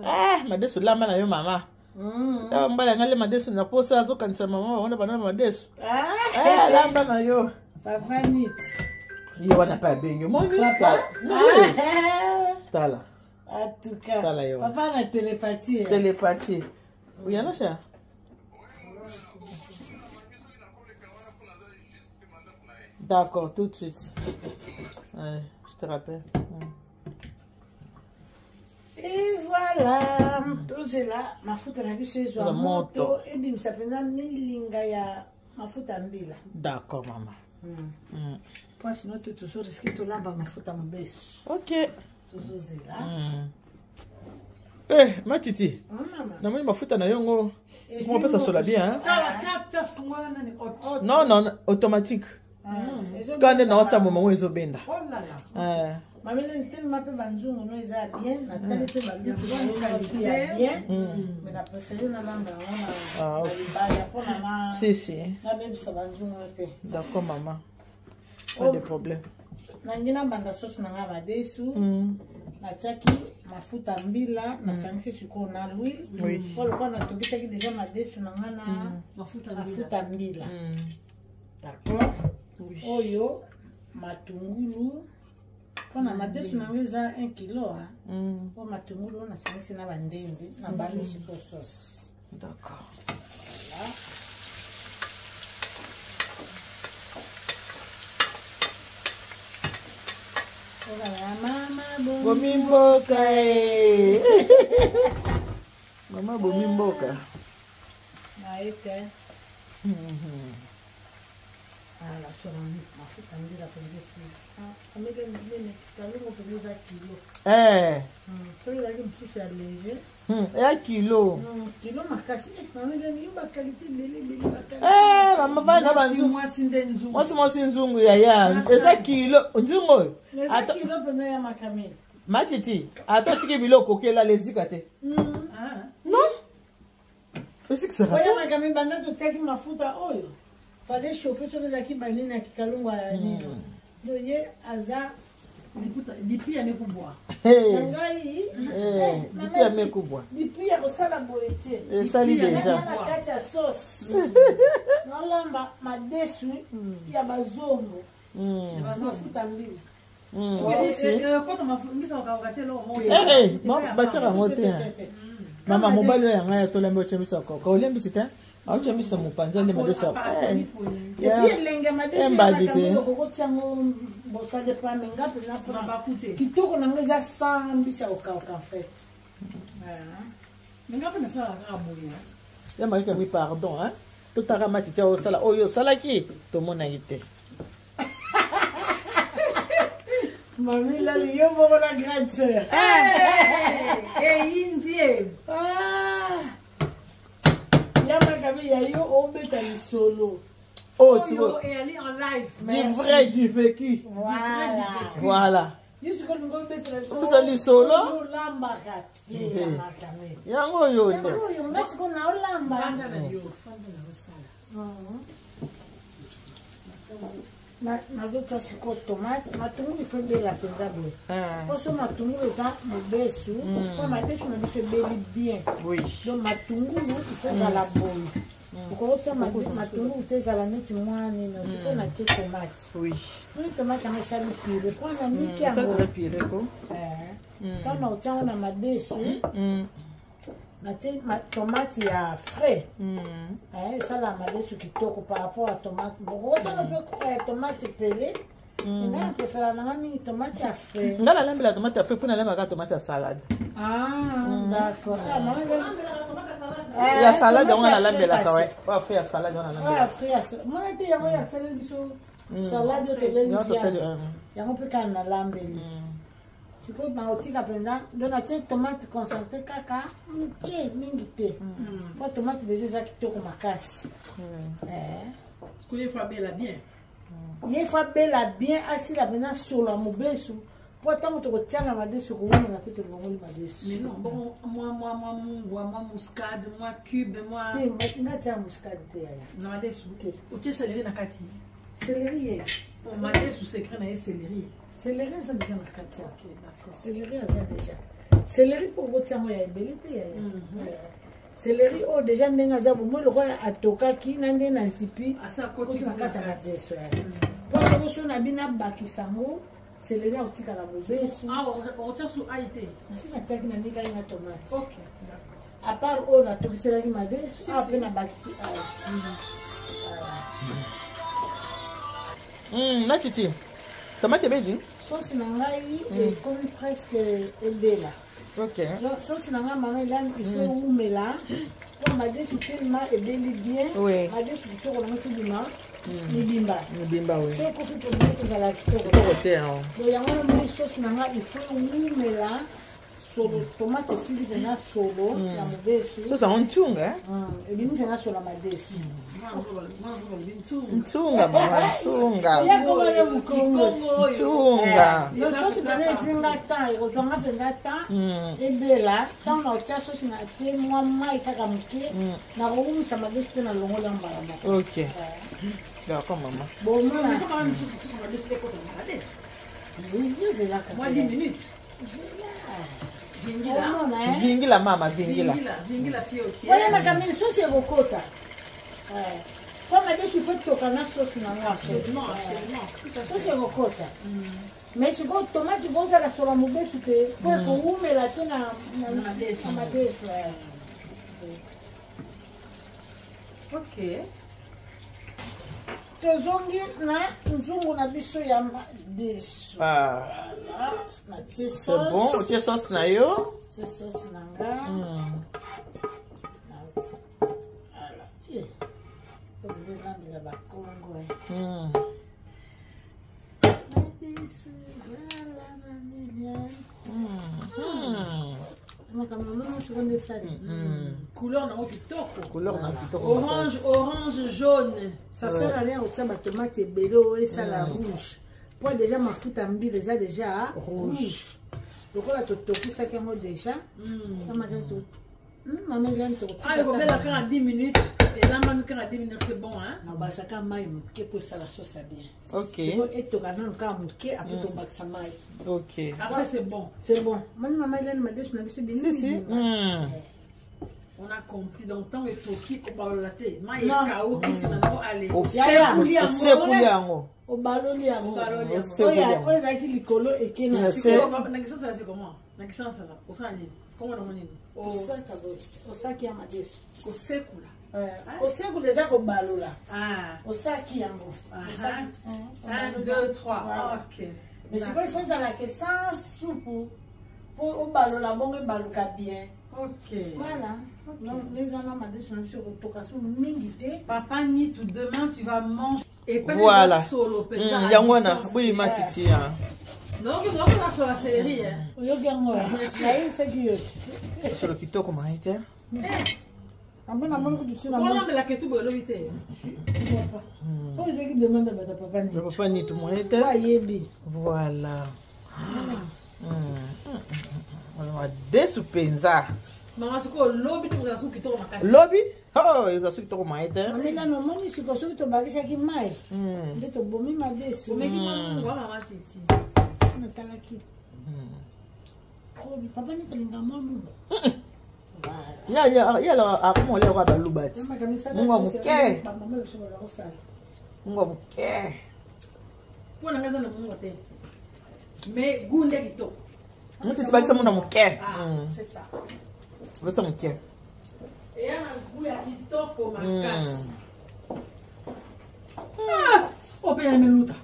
Ah, madesu lamba na yo mama. Awa mbala nga le madesu na posa azokanisa mama wana bana madesu. Ah, Eh, lamba na yo. papa nit Ye wana pe abengi. Omoni? Papa. Tala. Tala. En tout cas, Tala yo. papa na télépathie. eh. Télépathie. Oui, Anosha? D'accord, tout de suite. Ouais, je te rappelle. Et voilà, tozela mafuta na biso ezwa Ezwa moto. moto ebimisa mpenza milinga ya mafuta mbila. D'accord, maman. Po sinon te tozo risque tolamba mafuta mobesu. Ok. Tozozela. Eh, matiti. Mama. namoni mafuta na yongo Ezwi komopesa sola bien hein? Tala, tala, tala, fungola nani, oh, Non, non, automatique. Ezobenda Ka nde naosala bomango ezobenda. oh là là. Eh, Mamela ntelema mpe banzungu no eza ya bien natali mpe balutu na yo ya bien mais na préféré nalamba yango Ah, na ok. libaya mpona na si si nabebisa banzungu no te. D'accord, maman, pas de problème. Nangi nabanda sauce na ngai madesu. Natiaki mafuta mbila, nasangisi sikoyo na l'huile. Oui. Po lokola natokisaki deja madesu na ngai na Mafuta mbila. mafuta mbila. D'accord. Oyo matungulu mpona madesu na ngai eza 1 kilo. Po matungulu oyo nasangisi na bandembe, nabandi sikoyo sauce. D'accord. Ozala mama bo Bomi mboka e. Mama bomi mboka. Naye te. Ala solo mafuta mbila mpenza esili. Ameke kalongo mpenza eza kilo. Eh, Soki ezalaki mosusu ya léger. Ya kilo. Kilo makasi. Mameke yo baqualité ebele ebele baqualité. Eh, mama vanda Mwasi, banzungu. mwasi nde nzungu. Mwasi mwasi nzungu yaya. Eza kilo. Nzungu oyo. Eza Ata kilo mpenza ya makamele. Matiti, ata otiki biloko okelala ezika te. Non, esikisaka te. Oyamaka mibanda totiaki mafuta oyo fallait chauffer soki ezalaki banini ya kikalungu ya nini. Donc ye aza Lipi ya mekubwa. Na ngai. Lipi ya mekubwa. Lipi ya kosala boye te. Esali deja. Na kati ya sauce nalamba madesu ya bazombo, mafuta mbili. Batiaka yango te, mama. Mobali oyo ya ngai atolambi, otya miso ya koka, olembisi te, aotya miso na mopanzi, alema deso. Elenge. Embadi te. Madesuokotiango bosale pame nga mpena kitoko nango eza sans mbisi ya kokauka en fait. Nga mpe nasalaka kaka boye. Ya Marika mi, pardon hein, totaka matiti osala oyo osalaki, tomonaki te. Mami Lali, yo moko na grande sœur. Eyindie. Ya Makabi, ya yo obeta lisolo. Oh, oyo eyali en live. Du vrai, du vécu. Voilà. Voilà. Yo sikoyo olingi obetela biso. Obeta lisolo? Olambaka te, ya Makabi. Yango oyo nde. Yango oyo nga sikoyo na olamba. Fanda na yo, fanda na osala. Nazotia sikoyo tomate, matungulu ifo ebela mpenza boye, mposo matungulu eza mobesu, mpo madesu na biso ebeli bien. Donc matungulu ifo ezala boye, okokotia matungulu te ezala neti mwa nini. Sikoyo natie tomate. Moni tomate yango esali purée mpo na niki yango. Ntango nakotia yango na madesu, natie tomate ya frais, esalaka madesu kitoko par rapport à tomate. Bokokotanga mpe tomate pele, nga na préféra nanga mingi tomate ya frais. Nga nalambela tomate ya frais mpo nalambaka tomate ya salade. Ah, d'accord. Ah, mama. Ya salade yango nalambelaka we, oyo frais ya salade wana nalambelaka. Mona te, yango yasaleli biso salade oyo toleli yango mpe kaka nalambeli. Sikoyo nakotika mpenza, donc natie tomate concentré kaka moke, mingi te, mpo tomate deja eza kitoko makasi. Ye faut abela bien. Ye faut abela bien, asila mpenza solo ya mobesu, mpo ntango tokotianga madesu kowumela te, tolongoli madesu. Mais non, bon, moi mungwa, moi muscade, moi cube, moi. Te, nga tia muscade te, yaya. Na madesu te, otie céleri na kati. Céleri ye. Madesu secret na ye céleri. Céleri eza déjà na kati ya céleri, aza déjà céleri mpo kotiango ya ebele te, yaya. Céleri oyo déjà ndenge aza bomoi lokola atokaki na ndenge na zipi koti na kati ya madeso ya, mpo soki so na bino abakisa yango céleri, akotikala mobesu. Nasi natiaki na ndenge na tomate à part oyo natokiselaki madesu awa, mpe nabakisi awa. Natiti tomate ebeli. Sauce na ngai ekomi presque ebela. Sauce na ngai, mama Elani, il faut ewumela mpo madesu telema ebeli bien. Madesu kitoko nango esobima mibimba. Mibimba, oui. So ekofi problème, kozala kitoko. Kitoko te. Donc yango wana moni sauce na ngai il faut ewumela, solo tomate esili mpena solo ya mobesu. Sauce yango ntunga. Ebimi mpena solo ya madesu. Ntunga, mama, ntunga. Yakomane mokongo. Ntunga. Donc sauce mpena ezwi nga temps, ekozwanga mpenza temps ebela. Ntango na otia sauce, na tie mwa mai kaka moke, nakowumisa madesu mpe nalongola mbala moko. Ok, d'accord, mama. Bomona ozelaka. Moi 10 minutes. Omona. Vingila, mama, vingila. Oyamaka mingi, sauce ekokota po madesu ifo toka na sauce nango, sauce ekokota. Mais sikoyo tomate kozala solo mobesu te, po ekowumela te na madesu. Ok. Tozongi na nzungu na biso ya madesu. Natie. C'est bon, otie sauce na yo. Tie sauce na nga. Voilà. Ezambela bakongo. Madesu, voilà, mamiliane. Makambo mama sikoyo nde esali. Couleur nango kitoko. Couleur na kitoko. Orange, orange, jaune. Ça sert à rien kotia batomate ebele oyo esala rouge, po déjà mafuta mbila eza déjà rouge. Lokola totokisaki yango déjà. Mama Eliane, Ah, ekobela kaka 10 minutes, elambami kaka 10 minutes, c'est bon, hein. Nabasaka mai moke po esala sauce ya bien. Ok. Sikoyo etoka nanu kaka moke, après tobakisa mai. Ok. Après, c'est bon. C'est bon. Moni, mama Eliane, madesu na biso Si si. On a compris. Donc ntango etoki, kobalola te, mai Non. ekauki, nsima nango ale. Yaya. Osekuli yango. Obaloli yango. Obaloli yango. Osekuli yango. Oyo ezalaki likolo eke na Na se. se. Na kisansala, c'est comment? Na kisansala osala nini? Kombo nango nini? Osaka boye, osaki ya madesu. Kosekula. Kosekula eza kobalola. Ah. Osaki yango. Osaki. 1, 2, 3. Voilà. Ok. Mais sikoyo il faut ezalaka sans supu mpo obalola bongo ebaluka bien. Ok. Voilà. Donc eza na madesu na biso kotoka su mingi te. Papa Nitu, demain tu vas manger et pas Voilà. solo mpenza à Yango wana distance. boyi matiti ya. Donc nakola solo ya céleri, hein. Oyoki yango, nayebisaki yo ti. Solo kitoko mai te. Ambo namoni kutu ntina. Olambelaka etu boye elobi te. Oyo ezalaki demande ya bato ya papa Nini. Papa Nitu moye te. Ayebi. Voilà. Madesu mpenza. Mama, sikoyo lobi te kozala suki kitoko makasi. Lobi, oh, eza soki kitoko mai te. Mamilano, omoni siko soki tobakisaki mai nde tobomi madesu. Omeki mwa mungwa, mama Titi? Natalaki papa neti alinga mwa mungwa. Yala akoma olia kwa baluba ti. Mungwa moke. Bamama biso baza kosala. Mungwa moke. Mpo na ngai eza na mungwa te, mais goût nde kitoko. Mutiti, bakisa muna moke. Ah, c'est ça. Bakisa moke. Eya na goût ya kitoko makasi. Ah, oyo mpe ya meluta.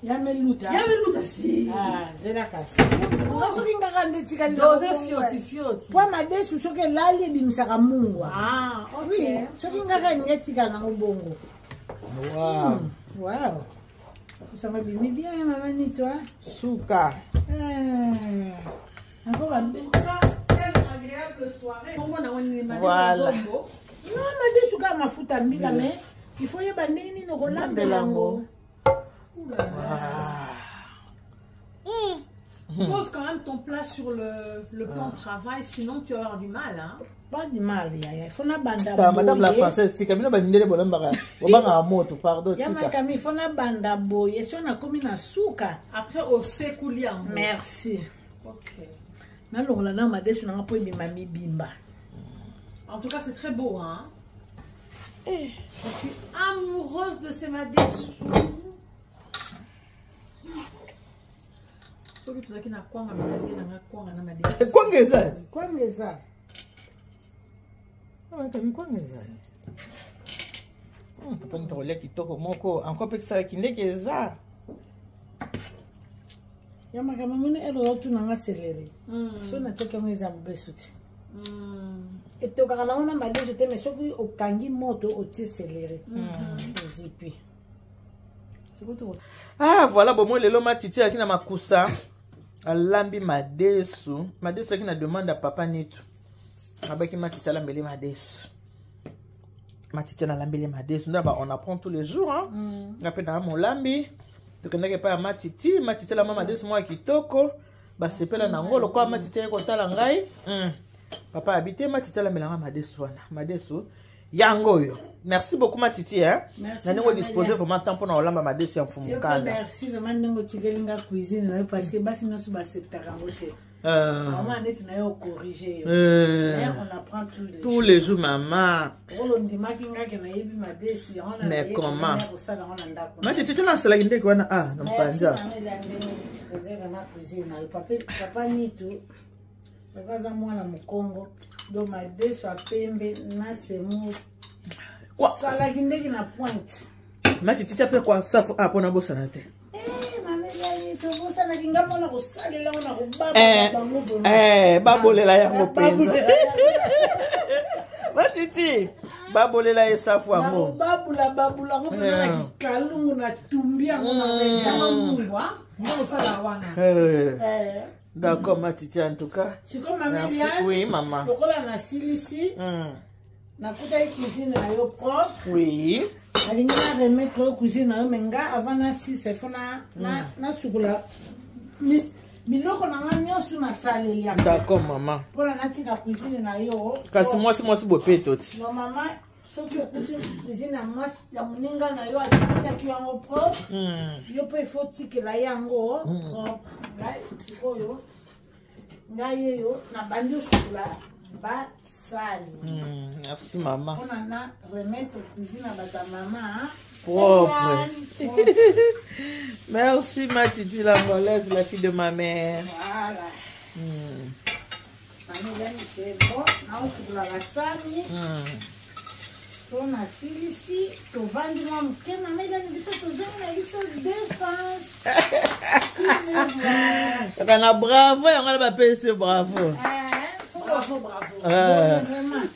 Ya meluta. Ya meluta si. Ah, zela kasi nga soki ngaka nde etikali. Dose fioti fioti. Po madesu soki elali ebimisaka mungwa. Ah, ok. Oui, soki ngaka elingi etikala nango bongo. Wow. Wow, esongo ebimi bien, mama Nitwa. Suka. Yango babe. Quelle agréable soirée. Kombo nango nini? Voilà. Zombo. Non, madesu kaka mafuta mbila, mais il faut yeba ndenge nini okolambela yango. Ah. Pose quand même ton plat sur le plan de travail, sinon tu vas avoir du mal, hein. Pas du mal, yaya, il faut nabanda. Ta madame la boye. française, tika bino bamindele bolambaka bobangaka moto, pardon. Ya tika. Makami, il faut nabanda boye, so nakomi na suka. Après, osekuli yango. Merci. Ok. Nalongola na madesu nanga mpo ebima mibimba. En tout cas, c'est très beau, hein. Je suis amoureuse de ces madesu. Soki tozalaki na kwanga, menalie nanga kwanga na madesu. Kwanga eza. Kwanga eza. Makami, kwanga eza. Papa nita kolia kitoko moko encore mpe kisalaki ndenge eza. Ya makambo, moni elo otunanga céleri, so natiaki yango eza mobesu te. Etokaka nango na madesu te, mais soki okangi moto, otie céleri, ozipi. Ah, voilà. Bomoi lelo matiti ayaki na makusa, alambi madesu. Madesu ayaki na demande ya papa Nitu, abaki matiti alambeli madesu. Matiti nalambeli madesu nde ba on apprend tous les jours, hein. Nga mpe naa molambi. Tokendaki epai ya matiti, matiti alamba madesu moko ya kitoko, basepela nango. Lokola matiti aye kotala ngai, papa abi te matiti alambelanga madesu wana. Madesu yango oyo. Merci beaucoup, matiti, hein? Merci, Na ndenge Mama odispose Lia. vraiment temps mpona kolamba madesu ya mfumu Yo mpe kanda. Merci vraiment ndenge otikeli nga cuisine na yo, parce que basi nyonso baacceptaka yango te. Mama neti na yo ocorrige yo. Mais on apprend tous les Tous les jours, mama. Rolo ndimaki ngake nayebi madesu yango na Mais nayebi comment? ndenge kosala yango na ndako. Matiti te nasalaki ndenge wana, ah, na mopanza. Merci vraiment cuisine na yo. Papa Nitu, papa aza mwana mokongo, donc madesu apembe na semu. Salaki ndenge na pointe. Matiti, tia mpe kwa safu a mpona bosana te. Eh, mama Eliani, tobosanaki nga mpona kosalela ngo na kobaba bango vraiment. Babolela yango mpenza. Babolela yango. Matiti, babolela ye safu yango. Nakobabula babula yango mpenza na kikalungu, na tumbi yango na ndenge. Yango mungwa nde osala wana. D'accord, matiti, en tout cas Sikoyo mama merci. Eliane, Oui, mama. lokola nasilisi, nakutaki cuisine na yo propre. Nalingi na remettre yo cuisine na yo, mais nga avant nasilisa, il faut nasukola. Biloko na nga nyonso nasaleli yango. D'accord, mama. Mpona natika cuisine na yo. Kasi mwasi mwasi bopeto ti. Normalement soki okuti cuisine ya mwasi ya moninga na yo atikisaki yango propre, yo mpe ifo otikela yango propre. Ngai sikoyo, ngai yeyo nabandi osukola basani. Merci, mama. Mpona na remettre cuisine ya bato ya mama propre. Eliane. Merci, ma titi la voleuse, la fille de ma mère. Voilà. Mama Eliane, c'est bon, naosukola basani. So nasilisi, tovandi mwa moke. Mama Eliane, biso tozongi na biso défense. Kaka na bravo yango wana bapesi bravo. Bravo, bravo. Ah. Vraiment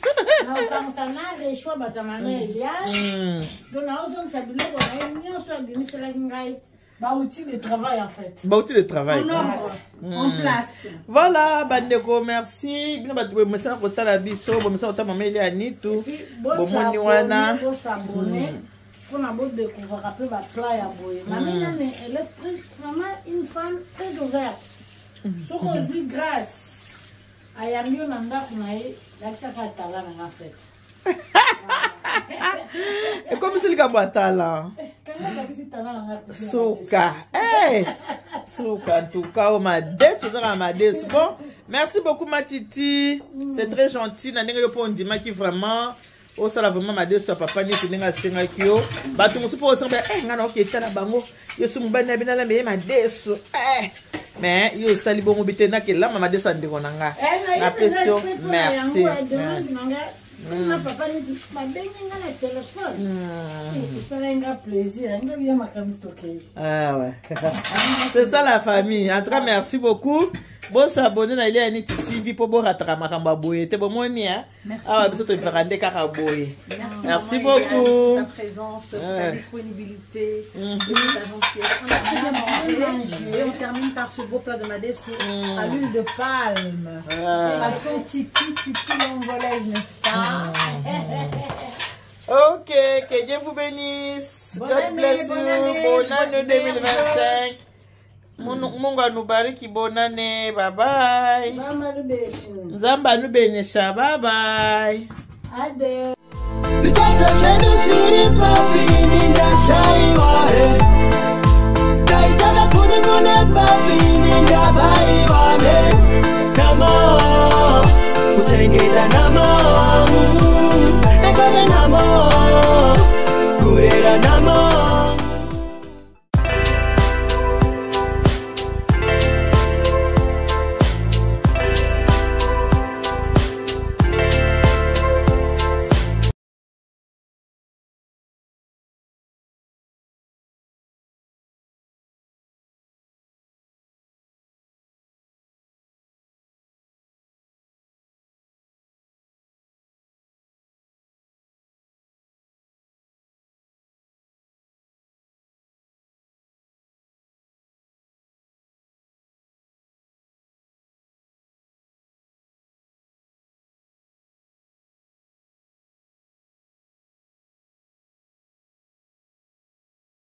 naokanisa na rechoi bato ya mama Eliane. Donc naozongisa biloko na ye nyonso abimiselaki ngai, baoutil de travail en fait. Baoutil de travail. En ordre, en place. Voilà, bandeko, merci bino bato bomesana kotala biso, bomesana kotala mama Eliane Nitu. Bomoni wana. Bos'abonner mpona bodécouvraka mpe baplat ya boye. Mama Eliane, elle est vraiment une femme très ouverte. Soki ozwi grâce ayambi yo na ndako na ye, lakisaka tala nanga fete. Ekomisi likambo ya talent. Kanga lakisi tala nanga. Suka. Hey! Suka, en tout cas, oh, madesu ezaka madesu. Bon, merci beaucoup, ma titi, c'est très gentil na ndenge yo mpo ondimaki vraiment osala vraiment madesu ya papa neti ndenge asengaki yo. Bato mosusu mpo osenga eh, ngai naoki etala bango yesu mobali na bino alamba ye madesu eh. Mais yo osali bongo bi te, nakelamba madesu ya ndeko na nga. Napesi yo merci. Demande na nga na papa neti babengi nga na telefone, esalai nga plaisir, nga biya makambo tokei. Ah ouais. C'est ça la famille. En tout cas, merci beaucoup. Bon s'abonner na Eliane Nitu TV po borataka makambo ya boye te, bomoni hein. Merci. Awa biso tolingaka nde kaka boye. Merci, Merci maman Eliane, beaucoup. pour ta présence, pour ta disponibilité, et pour ta gentillesse. On a très bien mangé. Et on termine par ce beau plat de madesu à l'huile de palme. Ah. Façon Titi, Titi l'angolaise, n'est-ce pas? Ok, que Dieu vous bénisse. Bonne God année, bless bonne you. année, Bonne année bonne 2025. Mungu anubariki, bonne année. Bye bye. Nzambe alubeshi. Nzambe anubenisha. Bye bye. Ade. Zvikwata zvedu zviri papini, ndashaiwa he ndaitaka kuni kune papini, ndabaiwa me namo kuchengeta namo.